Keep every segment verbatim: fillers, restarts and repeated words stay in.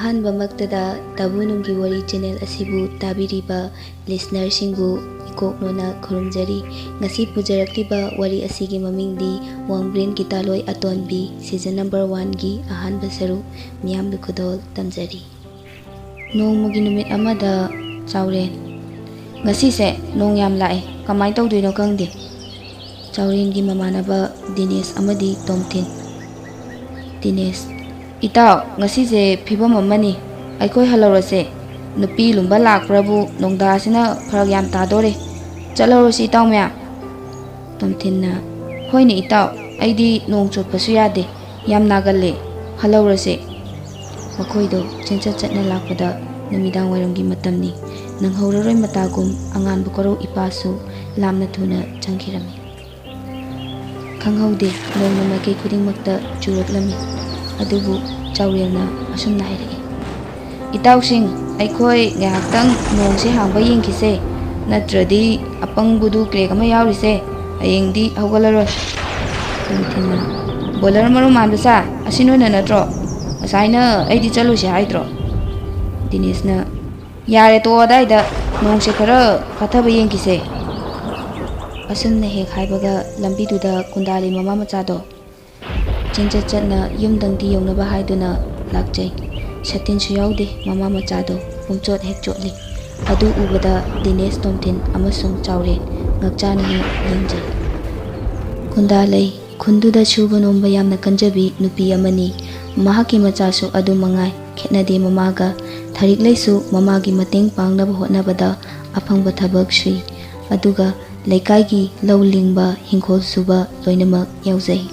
ꯑꯍꯥꯟꯕꯃꯛꯇꯗ ꯇꯥꯕꯨ ꯅꯨꯡꯒꯤ ꯋꯥꯔꯤ ꯆꯦꯅꯦꯜ ꯑꯁꯤꯕꯨ ꯇꯥꯕꯤꯔꯤꯕ ꯂꯤꯁꯅꯔꯁꯤꯡꯕꯨ ꯏꯀꯣꯛ ꯅꯣꯟꯅ ꯈꯨꯔꯨꯝꯖꯔꯤ꯫ ꯉꯁꯤ ꯄꯨꯖꯔꯛꯂꯤꯕ ꯋꯥꯔꯤ ꯑꯁꯤꯒꯤ ꯃꯃꯤꯡꯗꯤ ꯋꯥꯡꯕ꯭ꯔꯦꯟ ꯒꯤꯇꯥꯂꯣꯏ ꯑꯇꯣꯟꯕꯤ ꯁꯤꯖꯟ ꯅꯝꯕꯔ ꯋꯥꯟꯒꯤ ꯑꯍꯥꯟꯕ ꯁꯔꯨꯛ ꯃꯤꯌꯥꯝꯒꯤ ꯈꯨꯗꯣꯜ ꯇꯝꯖꯔꯤ꯫ ꯅꯣꯡꯃꯒꯤ ꯅꯨꯃꯤꯠ ꯑꯃꯗ ꯆꯥꯎꯔꯦꯟ, "ꯉꯁꯤꯁꯦ ꯅꯣꯡ ꯌꯥꯝ ꯂꯥꯛꯑꯦ, ꯀꯃꯥꯏꯅ ꯇꯧꯗꯣꯏꯅꯣ ꯈꯪꯗꯦ"꯫ ꯆꯥꯎꯔꯦꯟꯒꯤ ꯃꯃꯥꯟꯅꯕ ꯗꯤꯅꯦꯁ ꯑꯃꯗꯤ ꯇꯣꯝꯊꯤꯟ꯫ ꯗꯤꯅꯦꯁ, "ꯏꯇꯥꯎ, ꯉꯁꯤꯁꯦ ꯐꯤꯕꯝ ꯑꯃꯅꯤ, ꯑꯩꯈꯣꯏ ꯍꯜꯂꯧꯔꯁꯦ꯫ ꯅꯨꯄꯤ ꯂꯨꯝꯕ ꯂꯥꯛꯄ꯭ꯔꯕꯨ ꯅꯣꯡꯗꯥꯁꯤꯅ ꯐꯔꯛ ꯌꯥꯝ ꯇꯥꯗꯣꯔꯦ꯫ ꯆꯠꯍꯧꯔꯁꯤ ꯏꯇꯥꯎ ꯃꯌꯥꯝ"꯫ ꯇꯣꯝꯊꯤꯟꯅ, "ꯍꯣꯏꯅꯦ ꯏꯇꯥꯎ, ꯑꯩꯗꯤ ꯅꯣꯡ ꯆꯣꯠꯄꯁꯨ ꯌꯥꯗꯦ, ꯌꯥꯝ ꯅꯥꯒꯜꯂꯦ, ꯍꯜꯂꯧꯔꯁꯦ"꯫ ꯃꯈꯣꯏꯗꯣ ꯆꯦꯟꯆꯠ ꯆꯠꯅ ꯂꯥꯛꯄꯗ ꯅꯨꯃꯤꯗꯥꯡ ꯋꯥꯏꯔꯝꯒꯤ ꯃꯇꯝꯅꯤ꯫ ꯅꯪꯍꯧꯔꯔꯣꯏ ꯃꯇꯥꯒꯨꯝ ꯑꯉꯥꯟꯕ ꯀꯣꯔꯧ ꯏꯄꯥꯁꯨ ꯂꯥꯞꯅ ꯊꯨꯅ ꯆꯪꯈꯤꯔꯝꯃꯤ꯫ ꯈꯪꯍꯧꯗꯦ, ꯅꯣꯡꯅ ꯃꯥꯏꯀꯩ ꯈꯨꯗꯤꯡꯃꯛꯇ ꯆꯨꯔꯛꯂꯝꯃꯤ꯫ ꯑꯗꯨꯕꯨ ꯆꯥꯎꯔꯦꯜꯅ ꯑꯁꯨꯝꯅ ꯍꯥꯏꯔꯛꯏ, "ꯏꯇꯥꯎꯁꯤꯡ, ꯑꯩꯈꯣꯏ ꯉꯥꯏꯍꯥꯛꯇꯪ ꯅꯣꯡꯁꯦ ꯍꯥꯡꯕ ꯌꯦꯡꯈꯤꯁꯦ, ꯅꯠꯇ꯭ꯔꯗꯤ ꯑꯄꯪꯕꯗꯨ ꯀ꯭ꯔꯦꯛ ꯑꯃ ꯌꯥꯎꯔꯤꯁꯦ ꯍꯌꯦꯡꯗꯤ ꯍꯧꯒꯠꯂꯔꯣꯏ"꯫ ꯇꯣꯝꯊꯤꯟꯅ, "ꯕꯣꯂꯔ ꯃꯔꯨ ꯃꯥꯟꯕ ꯁꯥ, ꯑꯁꯤ ꯅꯣꯏꯅ ꯅꯠꯇ꯭ꯔꯣ? ꯉꯁꯥꯏꯅ ꯑꯩꯗꯤ ꯆꯠꯂꯨꯁꯦ ꯍꯥꯏꯗ꯭ꯔꯣ?" ꯗꯤꯅꯦꯁꯅ, "ꯌꯥꯔꯦ, ꯇꯣꯛꯑꯣ, ꯑꯗꯥꯏꯗ ꯅꯣꯡꯁꯦ ꯈꯔ ꯐꯥꯊꯕ ꯌꯦꯡꯈꯤꯁꯦ"꯫ ꯑꯁꯨꯝꯅ ꯍꯦꯛ ꯍꯥꯏꯕꯒ ꯂꯝꯕꯤꯗꯨꯗ ꯀꯨꯟꯗꯥꯂꯤ ꯃꯃꯥ ꯃꯆꯥꯗꯣ ꯆꯦꯟꯆꯠ ꯆꯠꯅ ꯌꯨꯝꯗꯪꯗꯤ ꯌꯧꯅꯕ ꯍꯥꯏꯗꯨꯅ ꯂꯥꯛꯆꯩ꯫ ꯁꯥꯇꯤꯟꯁꯨ ꯌꯥꯎꯗꯦ ꯃꯃꯥ ꯃꯆꯥꯗꯣ, ꯄꯨꯝꯆꯣꯠ ꯍꯦꯛ ꯆꯣꯠꯂꯤ꯫ ꯑꯗꯨ ꯎꯕꯗ ꯗꯤꯅꯦꯁ, ꯇꯣꯝꯊꯤꯟ ꯑꯃꯁꯨꯡ ꯆꯥꯎꯔꯦꯟ ꯉꯛꯆꯥꯅ ꯍꯦꯛ ꯌꯦꯡꯖꯩ꯫ ꯀꯨꯟꯗꯥꯂꯩ ꯈꯨꯟꯗꯨꯗ ꯁꯨꯕ ꯅꯣꯝꯕ ꯌꯥꯝꯅ ꯀꯟꯖꯕꯤ ꯅꯨꯄꯤ ꯑꯃꯅꯤ꯫ ꯃꯍꯥꯛꯀꯤ ꯃꯆꯥꯁꯨ ꯑꯗꯨ ꯃꯉꯥꯏ, ꯈꯦꯠꯅꯗꯦ ꯃꯃꯥꯒ꯫ ꯊꯥꯔꯤꯛꯂꯩꯁꯨ ꯃꯃꯥꯒꯤ ꯃꯇꯦꯡ ꯄꯥꯡꯅꯕ ꯍꯣꯠꯅꯕꯗ ꯑꯐꯪꯕ ꯊꯕꯛ ꯁꯨꯏ꯫ ꯑꯗꯨꯒ ꯂꯩꯀꯥꯏꯒꯤ ꯂꯧ ꯂꯤꯡꯕ, ꯍꯤꯡꯈꯣꯜ ꯁꯨꯕ ꯂꯣꯏꯅꯃꯛ ꯌꯥꯎꯖꯩ꯫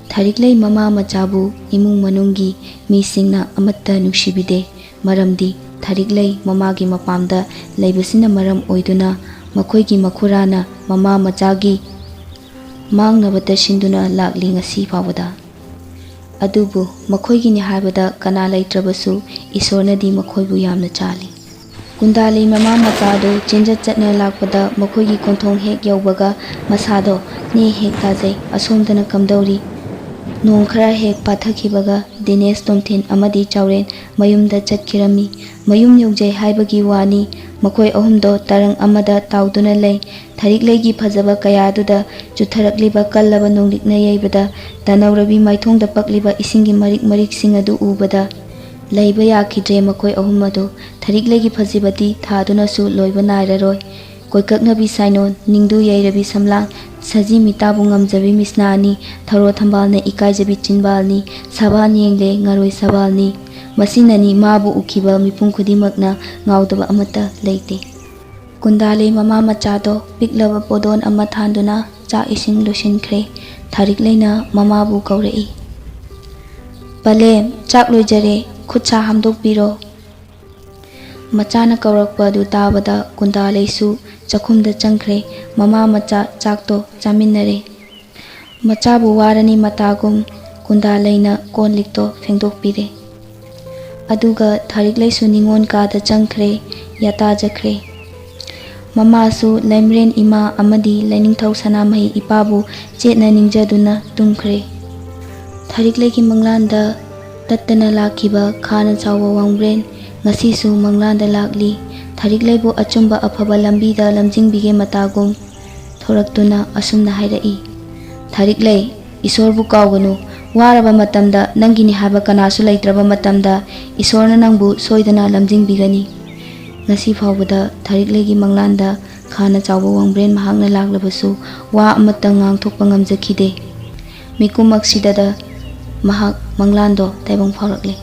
ꯊꯥꯔꯤꯛꯂꯩ ꯃꯃꯥ ꯃꯆꯥꯕꯨ ꯏꯃꯨꯡ ꯃꯅꯨꯡꯒꯤ ꯃꯤꯁꯤꯡꯅ ꯑꯃꯠꯇ ꯅꯨꯡꯁꯤꯕꯤꯗꯦ, ꯃꯔꯝꯗꯤ ꯊꯥꯔꯤꯛꯂꯩ ꯃꯃꯥꯒꯤ ꯃꯄꯥꯝꯗ ꯂꯩꯕꯁꯤꯅ ꯃꯔꯝ ꯑꯣꯏꯗꯨꯅ ꯃꯈꯣꯏꯒꯤ ꯃꯈꯨꯔꯥꯅ ꯃꯃꯥ ꯃꯆꯥꯒꯤ ꯃꯥꯡꯅꯕꯇ ꯁꯤꯟꯗꯨꯅ ꯂꯥꯛꯂꯤ ꯉꯁꯤ ꯐꯥꯎꯕꯗ꯫ ꯑꯗꯨꯕꯨ ꯃꯈꯣꯏꯒꯤꯅꯤ ꯍꯥꯏꯕꯗ ꯀꯅꯥ ꯂꯩꯇ꯭ꯔꯕꯁꯨ ꯏꯁꯣꯔꯅꯗꯤ ꯃꯈꯣꯏꯕꯨ ꯌꯥꯝꯅ ꯆꯥꯜꯂꯤ꯫ ꯀꯨꯟꯗꯥꯂꯤ ꯃꯃꯥ ꯃꯆꯥꯗꯨ ꯆꯦꯟꯖꯠ ꯆꯠꯅ ꯂꯥꯛꯄꯗ ꯃꯈꯣꯏꯒꯤ ꯀꯣꯟꯊꯣꯡ ꯍꯦꯛ ꯌꯧꯕꯒ ꯃꯁꯥꯗꯣ ꯅꯦ ꯍꯦꯛ ꯇꯥꯖꯩ, ꯑꯁꯣꯝꯗꯅ ꯀꯝꯗꯧꯔꯤ? ꯅꯣꯡ ꯈꯔ ꯍꯦꯛ ꯄꯥꯊꯈꯤꯕꯒ ꯗꯤꯅꯦꯁ, ꯇꯣꯝꯊꯤꯟ ꯑꯃꯗꯤ ꯆꯥꯎꯔꯦꯟ ꯃꯌꯨꯝꯗ ꯆꯠꯈꯤꯔꯝꯃꯤ꯫ ꯃꯌꯨꯝ ꯌꯧꯖꯩ ꯍꯥꯏꯕꯒꯤ ꯋꯥꯅꯤ, ꯃꯈꯣꯏ ꯑꯍꯨꯝꯗꯣ ꯇꯔꯪ ꯑꯃꯗ ꯇꯥꯎꯗꯨꯅ ꯂꯩ꯫ ꯊꯔꯤꯛꯂꯩꯒꯤ ꯐꯖꯕ ꯀꯌꯥꯗꯨꯗ ꯆꯨꯊꯔꯛꯂꯤꯕ ꯀꯜꯂꯕ ꯅꯣꯡꯂꯤꯛꯅ ꯌꯩꯕꯗ, ꯇꯅꯧꯔꯕꯤ ꯃꯥꯏꯊꯣꯡꯗ ꯄꯛꯂꯤꯕ ꯏꯁꯤꯡꯒꯤ ꯃꯔꯤꯛ ꯃꯔꯤꯛꯁꯤꯡ ꯑꯗꯨ ꯎꯕꯗ, ꯂꯩꯕ ꯌꯥꯈꯤꯗ꯭ꯔꯦ ꯃꯈꯣꯏ ꯑꯍꯨꯝ ꯑꯗꯨ꯫ ꯊꯔꯤꯛꯂꯩꯒꯤ ꯐꯖꯤꯕꯗꯤ ꯊꯥꯗꯨꯅꯁꯨ ꯂꯣꯏꯕ ꯅꯥꯏꯔꯔꯣꯏ꯫ ꯀꯣꯏꯀꯛꯅꯕꯤ ꯁꯥꯏꯅꯣꯟ, ꯅꯤꯡꯗꯨ ꯌꯩꯔꯕꯤ ꯁꯝꯂꯥꯡ, ꯁꯖꯤ ꯃꯤꯇꯥꯕꯨ ꯉꯝꯖꯕꯤ ꯃꯤꯁꯅꯥ ꯑꯅꯤ, ꯊꯔꯣ ꯊꯝꯕꯥꯜꯅ ꯏꯀꯥꯏꯖꯕꯤ ꯆꯤꯟꯕꯥꯜꯅꯤ, ꯁꯕꯥꯟ ꯌꯦꯡꯂꯦ ꯉꯔꯣꯏ ꯁꯕꯥꯜꯅꯤ꯫ ꯃꯁꯤꯅꯅꯤ ꯃꯥꯕꯨ ꯎꯈꯤꯕ ꯃꯤꯄꯨꯝ ꯈꯨꯗꯤꯡꯃꯛꯅ ꯉꯥꯎꯗꯕ ꯑꯃꯠꯇ ꯂꯩꯇꯦ꯫ ꯀꯨꯟꯗꯥꯂꯩ ꯃꯃꯥ ꯃꯆꯥꯗꯣ ꯄꯤꯛꯂꯕ ꯄꯣꯗꯣꯟ ꯑꯃ ꯊꯥꯟꯗꯨꯅ ꯆꯥꯛ ꯏꯁꯤꯡ ꯂꯣꯏꯁꯤꯟꯈ꯭ꯔꯦ꯫ ꯊꯥꯔꯤꯛꯂꯩꯅ ꯃꯃꯥꯕꯨ ꯀꯧꯔꯛꯏ꯫ "ꯄꯂꯦꯝ, ꯆꯥꯛ ꯂꯣꯏꯖꯔꯦ, ꯈꯨꯠ ꯁꯥ ꯍꯥꯝꯗꯣꯛꯄꯤꯔꯣ"꯫ ꯃꯆꯥꯅ ꯀꯧꯔꯛꯄ ꯑꯗꯨ ꯇꯥꯕꯗ ꯀꯨꯟꯗꯥꯂꯩꯁꯨ ꯆꯥꯛꯈꯨꯝꯗ ꯆꯪꯈ꯭ꯔꯦ꯫ ꯃꯃꯥ ꯃꯆꯥ ꯆꯥꯛꯇꯣ ꯆꯥꯃꯤꯟꯅꯔꯦ꯫ ꯃꯆꯥꯕꯨ ꯋꯥꯔꯅꯤ ꯃꯇꯥꯒꯨꯝ ꯀꯨꯟꯗꯥꯂꯩꯅ ꯀꯣꯟ ꯂꯤꯛꯇꯣ ꯐꯦꯡꯗꯣꯛꯄꯤꯔꯦ꯫ ꯑꯗꯨꯒ ꯊꯥꯔꯤꯛꯂꯩꯁꯨ ꯅꯤꯉꯣꯜ ꯀꯥꯗ ꯆꯪꯈ꯭ꯔꯦ, ꯌꯥꯇꯥꯖꯈ꯭ꯔꯦ꯫ ꯃꯃꯥꯁꯨ ꯂꯩꯃꯔꯦꯟ ꯏꯃꯥ ꯑꯃꯗꯤ ꯂꯩꯅꯤꯡꯊꯧ ꯁꯅꯥꯃꯍꯤ ꯏꯄꯥꯕꯨ ꯆꯦꯠꯅ ꯅꯤꯡꯖꯗꯨꯅ ꯇꯨꯝꯈ꯭ꯔꯦ꯫ ꯊꯥꯔꯤꯛꯂꯩꯒꯤ ꯃꯪꯂꯥꯟꯗ ꯇꯠꯇꯅ ꯂꯥꯛꯈꯤꯕ ꯈꯥꯅ ꯆꯥꯎꯕ ꯋꯥꯡꯕ꯭ꯔꯦꯟ ꯉꯁꯤꯁꯨ ꯃꯪꯂꯥꯟꯗ ꯂꯥꯛꯂꯤ꯫ ꯊꯥꯔꯤꯛꯂꯩꯕꯨ ꯑꯆꯨꯝꯕ ꯑꯐꯕ ꯂꯝꯕꯤꯗ ꯂꯝꯖꯤꯡꯕꯤꯒꯦ ꯃꯇꯥꯒꯨꯝ ꯊꯣꯔꯛꯇꯨꯅ ꯑꯁꯨꯝꯅ ꯍꯥꯏꯔꯛꯏ, "ꯊꯥꯔꯤꯛꯂꯩ, ꯏꯁꯣꯔꯕꯨ ꯀꯥꯎꯒꯅꯨ꯫ ꯋꯥꯔꯕ ꯃꯇꯝꯗ, ꯅꯪꯒꯤꯅꯤ ꯍꯥꯏꯕ ꯀꯅꯥꯁꯨ ꯂꯩꯇ꯭ꯔꯕ ꯃꯇꯝꯗ ꯏꯁꯣꯔꯅ ꯅꯪꯕꯨ ꯁꯣꯏꯗꯅ ꯂꯝꯖꯤꯡꯕꯤꯒꯅꯤ"꯫ ꯉꯁꯤ ꯐꯥꯎꯕꯗ ꯊꯥꯔꯤꯛꯂꯩꯒꯤ ꯃꯪꯂꯥꯟꯗ ꯈꯥꯅ ꯆꯥꯎꯕ ꯋꯥꯡꯕ꯭ꯔꯦꯟ ꯃꯍꯥꯛꯅ ꯂꯥꯛꯂꯕꯁꯨ ꯋꯥ ꯑꯃꯠꯇ ꯉꯥꯡꯊꯣꯛꯄ ꯉꯝꯖꯈꯤꯗꯦ꯫ ꯃꯤꯀꯨꯝꯃꯛꯁꯤꯗꯗ ꯃꯍꯥꯛ ꯃꯪꯂꯥꯟꯗꯣ ꯇꯥꯏꯕꯪ ꯐꯥꯎꯔꯛꯂꯦ꯫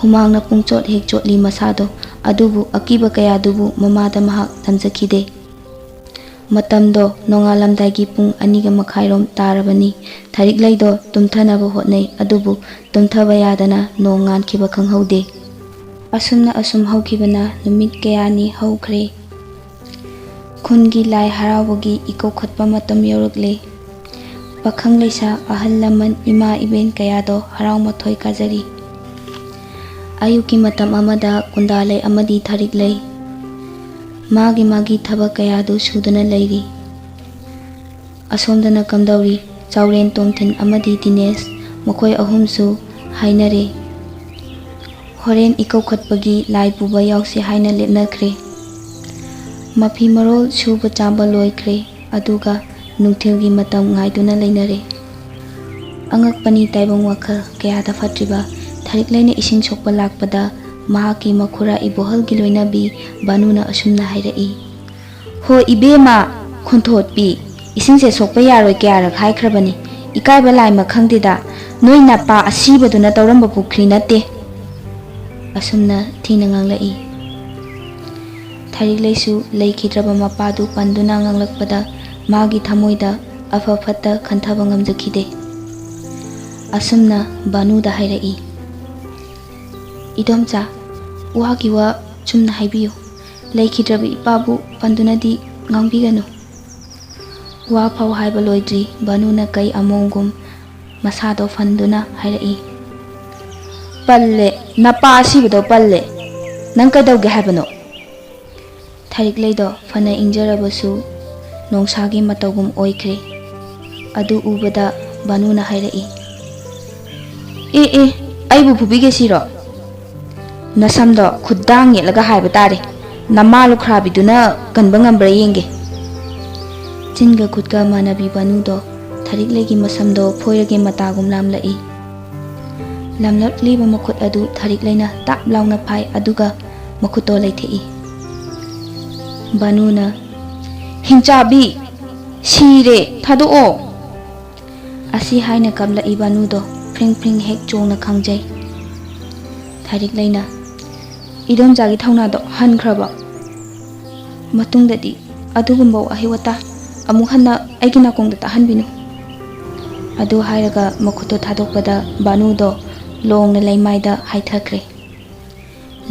ꯍꯨꯃꯥꯡꯅ ꯄꯨꯡꯆꯣꯠ ꯍꯦꯛ ꯆꯣꯠꯂꯤ ꯃꯁꯥꯗꯣ, ꯑꯗꯨꯕꯨ ꯑꯀꯤꯕ ꯀꯌꯥꯗꯨꯕꯨ ꯃꯃꯥꯗ ꯃꯍꯥꯛ ꯇꯝꯖꯈꯤꯗꯦ꯫ ꯃꯇꯝꯗꯣ ꯅꯣꯡꯉꯥꯜꯂꯝꯗꯥꯏꯒꯤ ꯄꯨꯡ ꯑꯅꯤꯒ ꯃꯈꯥꯏꯔꯣꯝ ꯇꯥꯔꯕꯅꯤ꯫ ꯊꯥꯔꯤꯛꯂꯩꯗꯣ ꯇꯨꯝꯊꯅꯕ ꯍꯣꯠꯅꯩ, ꯑꯗꯨꯕꯨ ꯇꯨꯝꯊꯕ ꯌꯥꯗꯅ ꯅꯣꯡ ꯉꯥꯟꯈꯤꯕ ꯈꯪꯍꯧꯗꯦ꯫ ꯑꯁꯨꯝꯅ ꯑꯁꯨꯝ ꯍꯧꯈꯤꯕꯅ ꯅꯨꯃꯤꯠ ꯀꯌꯥꯅꯤ ꯍꯧꯈ꯭ꯔꯦ꯫ ꯈꯨꯟꯒꯤ ꯂꯥꯏ ꯍꯔꯥꯎꯕꯒꯤ ꯏꯀꯧꯈꯠꯄ ꯃꯇꯝ ꯌꯧꯔꯛꯂꯦ꯫ ꯄꯥꯈꯪ ꯂꯩꯁꯥ, ꯑꯍꯜ ꯂꯃꯟ, ꯏꯃꯥ ꯏꯕꯦꯟ ꯀꯌꯥꯗꯣ ꯍꯔꯥꯎ ꯃꯊꯣꯏ ꯀꯥꯖꯔꯤ꯫ ꯑꯌꯨꯛꯀꯤ ꯃꯇꯝ ꯑꯃꯗ ꯀꯨꯟꯗꯥꯂꯩ ꯑꯃꯗꯤ ꯊꯥꯔꯤꯛꯂꯩ ꯃꯥꯒꯤ ꯃꯥꯒꯤ ꯊꯕꯛ ꯀꯌꯥꯗꯨ ꯁꯨꯗꯨꯅ ꯂꯩꯔꯤ꯫ ꯑꯁꯣꯝꯗꯅ ꯀꯝꯗꯧꯔꯤ? ꯆꯥꯎꯔꯦꯟ, ꯇꯣꯝꯊꯤꯟ ꯑꯃꯗꯤ ꯗꯤꯅꯦꯁ, ꯃꯈꯣꯏ ꯑꯍꯨꯝꯁꯨ ꯍꯥꯏꯅꯔꯦ꯫ ꯍꯣꯔꯦꯟ ꯏꯀꯧꯈꯠꯄꯒꯤ ꯂꯥꯏ ꯄꯨꯕ ꯌꯥꯎꯁꯤ ꯍꯥꯏꯅ ꯂꯦꯞꯅꯈ꯭ꯔꯦ꯫ ꯃꯐꯤ ꯃꯔꯣꯜ ꯁꯨꯕ ꯆꯥꯝꯕ ꯂꯣꯏꯈ꯭ꯔꯦ, ꯑꯗꯨꯒ ꯅꯨꯡꯊꯤꯜꯒꯤ ꯃꯇꯝ ꯉꯥꯏꯗꯨꯅ ꯂꯩꯅꯔꯦ꯫ ꯑꯉꯛꯄꯅꯤ ꯇꯥꯏꯕꯪ ꯋꯥꯈꯜ ꯀꯌꯥꯗ ꯐꯠꯇ꯭ꯔꯤꯕ ꯊꯥꯔꯤꯛꯂꯩꯅ ꯏꯁꯤꯡ ꯁꯣꯛꯄ ꯂꯥꯛꯄꯗ ꯃꯍꯥꯛꯀꯤ ꯃꯈꯨꯔꯥ ꯏꯕꯣꯍꯜꯒꯤ ꯂꯣꯏꯅꯕꯤ ꯕꯥꯅꯨꯅ ꯑꯁꯨꯝꯅ ꯍꯥꯏꯔꯛꯏ꯫ "ꯍꯣ ꯏꯕꯦꯝꯃ, ꯈꯣꯟꯊꯣꯠꯄꯤ, ꯏꯁꯤꯡꯁꯦ ꯁꯣꯛꯄ ꯌꯥꯔꯣꯏ ꯀꯌꯥꯔꯛ ꯍꯥꯏꯈ꯭ꯔꯕꯅꯤ꯫ ꯏꯀꯥꯏꯕ ꯂꯥꯏꯃ ꯈꯪꯗꯦꯗ, ꯅꯣꯏ ꯅꯄꯥ ꯑꯁꯤꯕꯗꯨꯅ ꯇꯧꯔꯝꯕ ꯄꯨꯈ꯭ꯔꯤ ꯅꯠꯇꯦ"꯫ ꯑꯁꯨꯝꯅ ꯊꯤꯅ ꯉꯥꯡꯂꯛꯏ꯫ ꯊꯥꯔꯤꯛꯂꯩꯁꯨ ꯂꯩꯈꯤꯗ꯭ꯔꯕ ꯃꯄꯥꯗꯨ ꯄꯟꯗꯨꯅ ꯉꯥꯡꯂꯛꯄꯗ ꯃꯥꯒꯤ ꯊꯃꯣꯏꯗ ꯑꯐ ꯐꯠꯇ ꯈꯟꯊꯕ ꯉꯝꯖꯈꯤꯗꯦ꯫ ꯑꯁꯨꯝꯅ ꯕꯥꯅꯨꯗ ꯍꯥꯏꯔꯛꯏ, "ꯏꯗꯣꯝꯆꯥ, ꯋꯥꯒꯤ ꯋꯥ ꯆꯨꯝꯅ ꯍꯥꯏꯕꯤꯌꯨ꯫ ꯂꯩꯈꯤꯗ꯭ꯔꯕ ꯏꯄꯥꯕꯨ ꯄꯟꯗꯨꯅꯗꯤ ꯉꯥꯡꯕꯤꯒꯅꯨ"꯫ ꯋꯥ ꯐꯥꯎ ꯍꯥꯏꯕ ꯂꯣꯏꯗ꯭ꯔꯤ, ꯕꯥꯅꯨꯅ ꯀꯩ ꯑꯃꯣꯝꯒꯨꯝ ꯃꯁꯥꯗꯣ ꯐꯟꯗꯨꯅ ꯍꯥꯏꯔꯛꯏ, "ꯄꯜꯂꯦ, ꯅꯄꯥ ꯑꯁꯤꯕꯗꯣ ꯄꯜꯂꯦ꯫ ꯅꯪ ꯀꯩꯗꯧꯒꯦ ꯍꯥꯏꯕꯅꯣ?" ꯊꯥꯔꯤꯛꯂꯩꯗꯣ ꯐꯅ ꯏꯪꯖꯔꯕꯁꯨ ꯅꯣꯡꯁꯥꯒꯤ ꯃꯇꯧꯒꯨꯝ ꯑꯣꯏꯈ꯭ꯔꯦ꯫ ꯑꯗꯨ ꯎꯕꯗ ꯕꯥꯅꯨꯅ ꯍꯥꯏꯔꯛꯏ, "ꯑꯦ ꯑꯦ, ꯑꯩꯕꯨ ꯐꯨꯕꯤꯒꯦ ꯁꯤꯔꯣ? ꯅꯁꯝꯗꯣ ꯈꯨꯗꯥꯡ ꯌꯦꯠꯂꯒ ꯍꯥꯏꯕ ꯇꯥꯔꯦ꯫ ꯅꯃꯥ ꯂꯨꯈ꯭ꯔꯥꯕꯤꯗꯨꯅ ꯀꯟꯕ ꯉꯝꯕ꯭ꯔꯥ ꯌꯦꯡꯒꯦ"꯫ ꯆꯤꯟꯒ ꯈꯨꯠꯀ ꯃꯥꯟꯅꯕꯤ ꯕꯥꯅꯨꯗꯣ ꯊꯥꯔꯤꯛꯂꯩꯒꯤ ꯃꯁꯝꯗꯣ ꯐꯣꯏꯔꯒꯦ ꯃꯇꯥꯒꯨꯝ ꯂꯥꯝꯂꯛꯏ꯫ ꯂꯥꯝꯂꯛꯂꯤꯕ ꯃꯈꯨꯠ ꯑꯗꯨ ꯊꯥꯔꯤꯛꯂꯩꯅ ꯇꯥꯞ ꯂꯥꯎꯅ ꯐꯥꯏ, ꯑꯗꯨꯒ ꯃꯈꯨꯠꯇꯣ ꯂꯩꯊꯦꯛꯏ꯫ ꯕꯥꯅꯨꯅ, "ꯍꯤꯡꯆꯥꯕꯤ! ꯁꯤꯔꯦ! ꯊꯥꯗꯣꯛꯑꯣ!" ꯑꯁꯤ ꯍꯥꯏꯅ ꯀꯥꯞꯂꯛꯏ ꯕꯥꯅꯨꯗꯣ ꯐ꯭ꯔꯤꯡ ꯐ꯭ꯔꯤꯡ ꯍꯦꯛ ꯆꯣꯡꯅ ꯈꯪꯖꯩ꯫ ꯊꯥꯔꯤꯛꯂꯩꯅ, "ꯏꯗꯣꯝꯆꯥꯒꯤ ꯊꯧꯅꯥꯗꯣ ꯍꯟꯈ꯭ꯔꯕ? ꯃꯇꯨꯡꯗꯗꯤ ꯑꯗꯨꯒꯨꯝꯕ ꯋꯥꯍꯩ ꯋꯥꯇꯥ ꯑꯃꯨꯛ ꯍꯟꯅ ꯑꯩꯒꯤ ꯅꯥꯀꯣꯡꯗ ꯇꯥꯍꯟꯕꯤꯅꯨ"꯫ ꯑꯗꯨ ꯍꯥꯏꯔꯒ ꯃꯈꯨꯠꯇꯣ ꯊꯥꯗꯣꯛꯄꯗ ꯕꯥꯅꯨꯗꯣ ꯂꯣꯡꯅ ꯂꯩꯃꯥꯏꯗ ꯍꯥꯏꯊꯈ꯭ꯔꯦ꯫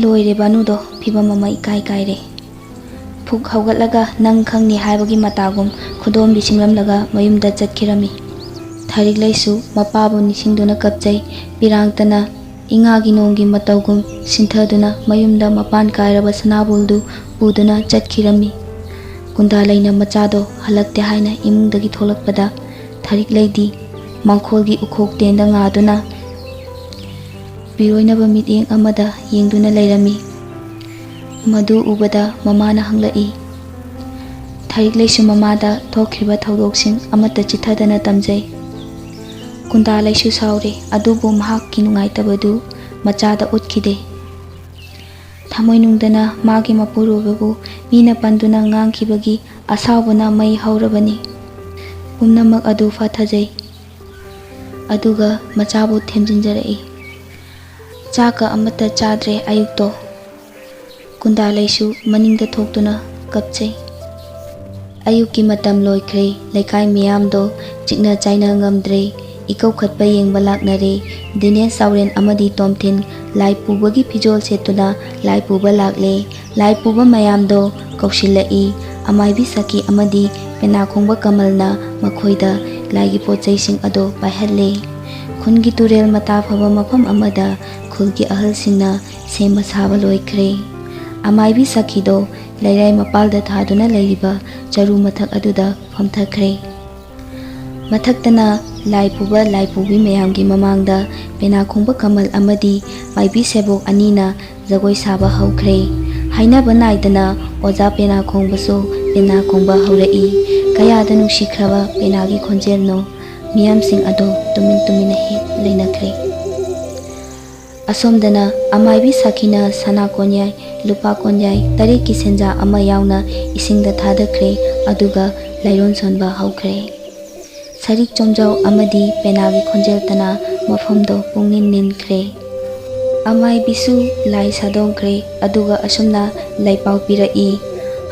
ꯂꯣꯏꯔꯦ ꯕꯥꯅꯨꯗꯣ, ꯐꯤꯕꯝ ꯑꯃ ꯏꯀꯥꯏ ꯀꯥꯏꯔꯦ꯫ ꯐꯨꯛ ꯍꯧꯒꯠꯂꯒ ꯅꯪ ꯈꯪꯅꯤ ꯍꯥꯏꯕꯒꯤ ꯃꯇꯥꯒꯨꯝ ꯈꯨꯗꯣꯝꯕꯤ ꯁꯤꯡꯂꯝꯂꯒ ꯃꯌꯨꯝꯗ ꯆꯠꯈꯤꯔꯝꯃꯤ꯫ ꯊꯥꯔꯤꯛꯂꯩꯁꯨ ꯃꯄꯥꯕꯨ ꯅꯤꯡꯁꯤꯡꯗꯨꯅ ꯀꯞꯆꯩ꯫ ꯄꯤꯔꯥꯡꯇꯅ ꯏꯉꯥꯒꯤ ꯅꯣꯡꯒꯤ ꯃꯇꯧꯒꯨꯝ ꯁꯤꯟꯊꯗꯨꯅ ꯃꯌꯨꯝꯗ ꯃꯄꯥꯟ ꯀꯥꯏꯔꯕ ꯁꯅꯥꯕꯨꯜꯗꯨ ꯄꯨꯗꯨꯅ ꯆꯠꯈꯤꯔꯝꯃꯤ꯫ ꯀꯨꯟꯗꯥꯂꯩꯅ ꯃꯆꯥꯗꯣ ꯍꯜꯂꯛꯇꯦ ꯍꯥꯏꯅ ꯏꯃꯨꯡꯗꯒꯤ ꯊꯣꯛꯂꯛꯄꯗ ꯊꯔꯤꯛꯂꯩꯗꯤ ꯃꯥꯡꯈꯣꯜꯒꯤ ꯎꯈꯣꯛ ꯇꯦꯟꯗ ꯉꯥꯗꯨꯅ ꯄꯤꯔꯣꯏꯅꯕ ꯃꯤꯠꯌꯦꯡ ꯑꯃꯗ ꯌꯦꯡꯗꯨꯅ ꯂꯩꯔꯝꯃꯤ꯫ ꯃꯗꯨ ꯎꯕꯗ ꯃꯃꯥꯅ ꯍꯪꯂꯛꯏ꯫ ꯊꯔꯤꯛꯂꯩꯁꯨ ꯃꯃꯥꯗ ꯊꯣꯛꯈ꯭ꯔꯤꯕ ꯊꯧꯗꯣꯛꯁꯤꯡ ꯑꯃꯠꯇ ꯆꯤꯠꯊꯗꯅ ꯇꯝꯖꯩ꯫ ꯀꯨꯟꯗꯥꯂꯩꯁꯨ ꯁꯥꯎꯔꯦ, ꯑꯗꯨꯕꯨ ꯃꯍꯥꯛꯀꯤ ꯅꯨꯡꯉꯥꯏꯇꯕꯗꯨ ꯃꯆꯥꯗ ꯎꯠꯈꯤꯗꯦ꯫ ꯊꯃꯣꯏꯅꯨꯡꯗꯅ ꯃꯥꯒꯤ ꯃꯄꯨꯔꯣꯏꯕꯕꯨ ꯃꯤꯅ ꯄꯟꯗꯨꯅ ꯉꯥꯡꯈꯤꯕꯒꯤ ꯑꯁꯥꯎꯕꯅ ꯃꯩ ꯍꯧꯔꯕꯅꯤ꯫ ꯄꯨꯝꯅꯃꯛ ꯑꯗꯨ ꯐꯥꯊꯖꯩ꯫ ꯑꯗꯨꯒ ꯃꯆꯥꯕꯨ ꯊꯦꯝꯖꯤꯟꯖꯔꯛꯏ꯫ ꯆꯥꯛꯀ ꯑꯃꯠꯇ ꯆꯥꯗ꯭ꯔꯦ ꯑꯌꯨꯛꯇꯣ꯫ ꯀꯨꯟꯗꯥꯂꯩꯁꯨ ꯃꯅꯤꯡꯗ ꯊꯣꯛꯇꯨꯅ ꯀꯞꯆꯩ꯫ ꯑꯌꯨꯛꯀꯤ ꯃꯇꯝ ꯂꯣꯏꯈ꯭ꯔꯦ꯫ ꯂꯩꯀꯥꯏ ꯃꯤꯌꯥꯝꯗꯣ ꯆꯤꯛꯅ ꯆꯥꯏꯅ ꯉꯝꯗ꯭ꯔꯦ꯫ ꯏꯀꯧꯈꯠꯄ ꯌꯦꯡꯕ ꯂꯥꯛꯅꯔꯦ꯫ ꯗꯤꯅꯦꯁ, ꯆꯥꯎꯔꯦꯟ ꯑꯃꯗꯤ ꯇꯣꯝꯊꯤꯟ ꯂꯥꯏ ꯄꯨꯕꯒꯤ ꯐꯤꯖꯣꯜ ꯁꯦꯠꯇꯨꯅ ꯂꯥꯏ ꯄꯨꯕ ꯂꯥꯛꯂꯦ꯫ ꯂꯥꯏ ꯄꯨꯕ ꯃꯌꯥꯝꯗꯣ ꯀꯧꯁꯤꯜꯂꯛꯏ꯫ ꯑꯃꯥꯏꯕꯤ ꯁꯈꯤ ꯑꯃꯗꯤ ꯄꯦꯅꯥ ꯈꯣꯡꯕ ꯀꯃꯜꯅ ꯃꯈꯣꯏꯗ ꯂꯥꯏꯒꯤ ꯄꯣꯠ ꯆꯩꯁꯤꯡ ꯑꯗꯣ ꯄꯥꯏꯍꯜꯂꯦ꯫ ꯈꯨꯟꯒꯤ ꯇꯨꯔꯦꯜ ꯃꯇꯥ ꯐꯕ ꯃꯐꯝ ꯑꯃꯗ ꯈꯨꯜꯒꯤ ꯑꯍꯜꯁꯤꯡꯅ ꯁꯦꯝꯕ ꯁꯥꯕ ꯂꯣꯏꯈ꯭ꯔꯦ꯫ ꯑꯃꯥꯏꯕꯤ ꯁꯈꯤꯗꯣ ꯂꯩꯔꯥꯏ ꯃꯄꯥꯜꯗ ꯊꯥꯗꯨꯅ ꯂꯩꯔꯤꯕ ꯆꯔꯨ ꯃꯊꯛ ꯑꯗꯨꯗ ꯐꯝꯊꯈ꯭ꯔꯦ꯫ ꯃꯊꯛꯇꯅ ꯂꯥꯏ ꯄꯨꯕ ꯂꯥꯏ ꯄꯨꯕꯤ ꯃꯌꯥꯝꯒꯤ ꯃꯃꯥꯡꯗ ꯄꯦꯅꯥ ꯈꯣꯡꯕ ꯀꯃꯜ ꯑꯃꯗꯤ ꯃꯥꯏꯕꯤ ꯁꯦꯕꯣꯛ ꯑꯅꯤꯅ ꯖꯒꯣꯏ ꯁꯥꯕ ꯍꯧꯈ꯭ꯔꯦ꯫ ꯍꯥꯏꯅꯕ ꯅꯥꯏꯗꯅ ꯑꯣꯖꯥ ꯄꯦꯅꯥ ꯈꯣꯡꯕꯁꯨ ꯄꯦꯅꯥ ꯈꯣꯡꯕ ꯍꯧꯔꯛꯏ꯫ ꯀꯌꯥꯗ ꯅꯨꯡꯁꯤꯈ꯭ꯔꯕ ꯄꯦꯅꯥꯒꯤ ꯈꯣꯟꯖꯦꯜꯅꯣ! ꯃꯤꯌꯥꯝꯁꯤꯡ ꯑꯗꯨ ꯇꯨꯃꯤꯟ ꯇꯨꯃꯤꯟꯅ ꯍꯦꯛ ꯂꯩꯅꯈ꯭ꯔꯦ꯫ ꯑꯁꯣꯝꯗꯅ ꯑꯃꯥꯏꯕꯤ ꯁꯥꯈꯤꯅ ꯁꯅꯥ ꯀꯣꯟꯌꯥꯏ, ꯂꯨꯄꯥ ꯀꯣꯟꯌꯥꯏ, ꯇꯔꯦꯠꯀꯤ ꯁꯦꯟꯖꯥ ꯑꯃ ꯌꯥꯎꯅ ꯏꯁꯤꯡꯗ ꯊꯥꯗꯈ꯭ꯔꯦ, ꯑꯗꯨꯒ ꯂꯥꯏꯔꯣꯟ ꯁꯣꯟꯕ ꯍꯧꯈ꯭ꯔꯦ꯫ ꯁꯔꯤꯛ ꯆꯣꯝꯖꯥꯎ ꯑꯃꯗꯤ ꯄꯦꯅꯥꯒꯤ ꯈꯣꯟꯖꯦꯜꯇꯅ ꯃꯐꯝꯗꯣ ꯄꯨꯡꯅꯤꯟ ꯅꯤꯟꯈ꯭ꯔꯦ꯫ ꯑꯃꯥꯏꯕꯤꯁꯨ ꯂꯥꯏ ꯁꯥꯗꯣꯡꯈ꯭ꯔꯦ, ꯑꯗꯨꯒ ꯑꯁꯨꯝꯅ ꯂꯩꯄꯥꯎ ꯄꯤꯔꯛꯏ,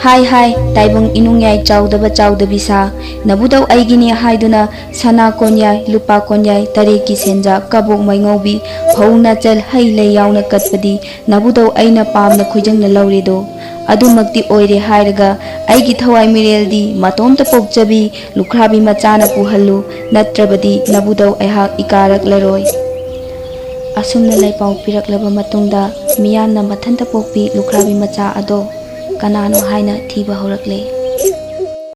"ꯍꯥꯏ ꯍꯥꯏ, ꯇꯥꯏꯕꯪ ꯏꯅꯨꯡꯌꯥꯏ ꯆꯥꯎꯗꯕ ꯆꯥꯎꯗꯕꯤ ꯁꯥ, ꯅꯕꯨꯗꯧ ꯑꯩꯒꯤꯅꯤ ꯍꯥꯏꯗꯨꯅ ꯁꯅꯥ ꯀꯣꯟꯌꯥꯏ, ꯂꯨꯄꯥ ꯀꯣꯟꯌꯥꯏ, ꯇꯔꯦꯠꯀꯤ ꯁꯦꯟꯖꯥ, ꯀꯕꯣꯛ ꯃꯩꯉꯧꯕꯤ, ꯐꯧ ꯅꯥꯆꯜ, ꯍꯩ ꯂꯩ ꯌꯥꯎꯅ ꯀꯠꯄꯗꯤ ꯅꯕꯨꯗꯧ ꯑꯩꯅ ꯄꯥꯝꯅ ꯈꯣꯏꯖꯪꯅ ꯂꯧꯔꯦꯗꯣ꯫ ꯑꯗꯨꯃꯛꯇꯤ ꯑꯣꯏꯔꯦ ꯍꯥꯏꯔꯒ ꯑꯩꯒꯤ ꯊꯋꯥꯏ ꯃꯤꯔꯦꯜꯗꯤ ꯃꯇꯣꯝꯇ ꯄꯣꯛꯆꯕꯤ ꯂꯨꯈ꯭ꯔꯥꯕꯤ ꯃꯆꯥꯅ ꯄꯨꯍꯜꯂꯨ, ꯅꯠꯇ꯭ꯔꯕꯗꯤ ꯅꯕꯨꯗꯧ ꯑꯩꯍꯥꯛ ꯏꯀꯥꯔꯛꯂꯔꯣꯏ꯫" ꯑꯁꯨꯝꯅ ꯂꯩꯄꯥꯎ ꯄꯤꯔꯛꯂꯕ ꯃꯇꯨꯡꯗ ꯃꯤꯌꯥꯝꯅ ꯃꯊꯟꯇ ꯄꯣꯛꯄꯤ ꯂꯨꯈ꯭ꯔꯥꯕꯤ ꯃꯆꯥ ꯑꯗꯣ ꯀꯅꯥꯅꯣ ꯍꯥꯏꯅ ꯊꯤꯕ ꯍꯧꯔꯛꯂꯦ꯫